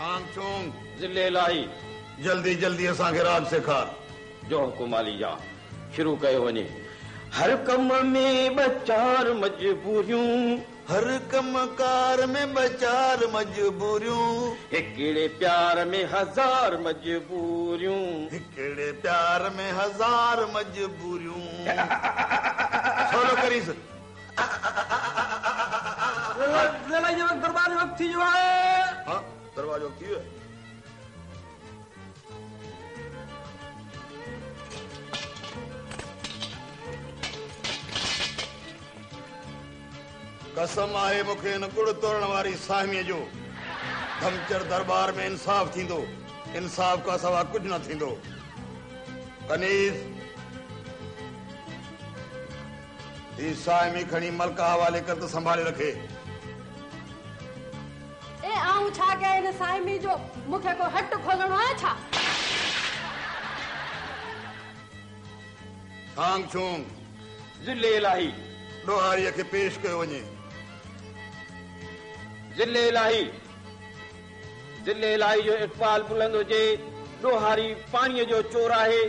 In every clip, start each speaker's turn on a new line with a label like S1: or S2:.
S1: ڇانگ ڇونگ.
S2: ظل الاهي.
S1: جلدي جلدي اسان کي راڳ سيکار.
S2: جو حڪم عالي جاه. شروع ڪيو وڃي. هر ڪم ۾ ٻه چار مجبوريون.
S1: هر ڪم ڪار ۾ ٻه چار مجبوريون.
S2: هڪڙي پيار ۾ هزار مجبوريون.
S1: هڪڙي پيار ۾ هزار مجبوريون. سولو ڪريس.
S3: دربار جو وقت ٿي ويو آهي.
S1: ها دربار جو وقت ٿي ويو آهي. قسم آهي مون کي هن ڳڙ تورڻ واري ساهميء جو. ڌمچر درٻار ۾ انصاف ٿيندو، انصاف کان سوا ڪجهه نه ٿيندو. ڪنيز، هي ساهمي کڻي ملڪه حوالي ڪر ته سنڀالي رکي.
S4: اي آئون ڇا ڪيان هن ساهمي جو، مون کي ڪو هٽ کولڻو آهي ڇا؟
S1: ڇانگ ڇونگ.
S2: ظل الاهي.
S1: ڏوهاريء کي پيش ڪيو وڃي.
S2: ظل الاهي. ظل الاهي جو اقبال بلند هجي. ڏوهاري پاڻيء جو چور آهي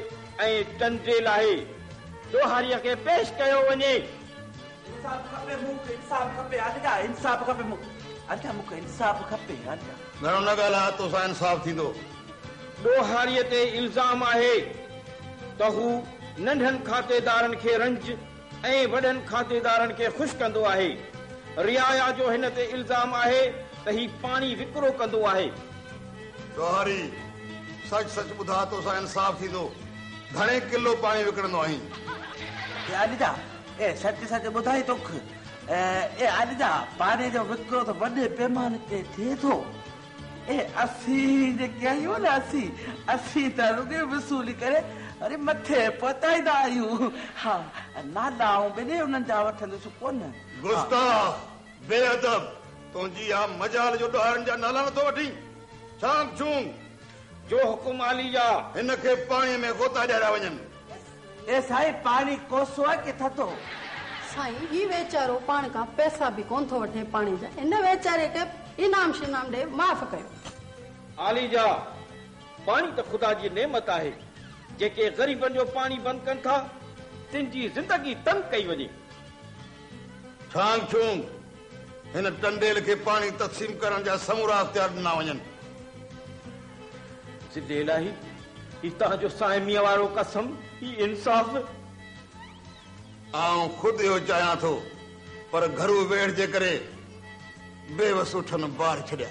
S2: ۽ ٽنڊيل آهي. ڏوهاريء کي پيش ڪيو وڃي.
S3: انصاف کپي مون کي انصاف کپي عالجا انصاف کپي مون عالجا مون کي انصاف کپي عالجا.
S1: گهڻو نه ڳالهاء توسان انصاف ٿيندو.
S2: ڏوهاريء تي الزام آهي ته هو ننڍن کاتيدارن کي رنج ۽ وڏن کاتيدارن کي خوش ڪندو آهي. رعايا جو هن تي الزام آهي ته هي پاڻي وڪرو ڪندو آهي.
S1: ڏوهاري، سچ سچ ٻڌاء توسان انصاف ٿيندو. گهڻي ڪلو پاڻي وڪڻندو آهين؟
S3: اي عالجا، اي سچ سچ ٻڌائي توک. اي عالجا، پاڻي جو وڪرو ته وڏي پيماني تي ٿئي ٿو. اي اسين جيڪي آهيون نه اسين، اسين ته رڳي وصولي ڪري وري مٿي پهچائيندا آهيون. ها، نالا آئون ٻنهي انهن جا وٺندس ڪونه.
S1: گستاخ، بي ادب، تنهنجي اها مجال جو ڏوهارين جا نالا نٿو وٺين؟ ڇانگ ڇونگ.
S2: جو حڪم عالي جا.
S1: هن کي پاڻيء ۾ غوطا ڏياريا وڃن.
S3: اي سائين پاڻي ڪوسو آهي ڪي ٿڌو؟
S4: سائين هي ويچارو پاڻ کان پئسا به ڪونه ٿو وٺي پاڻي جا هن ويچاري کي انعام شنعام ڏئي معاف ڪيو.
S2: عالي جا، پاڻي ته خدا جي نعمت آهي، جيڪي غريبن جو پاڻي بند ڪن ٿا تن جي زندگي تنگ ڪئي وڃي.
S1: ڇانگ ڇونگ، هن ٽنڊيل کي پاڻي تقسيم ڪرڻ جا سمورا اختيار ڏنا وڃن.
S2: ضد الاهي، هي توهان جو ساهميء وارو قسم، هي انصاف.
S1: آئون خود اهو چاهيان ٿو، پر گهرو ويڙهه جي ڪري بيوس اٺن بار ڇڏيا.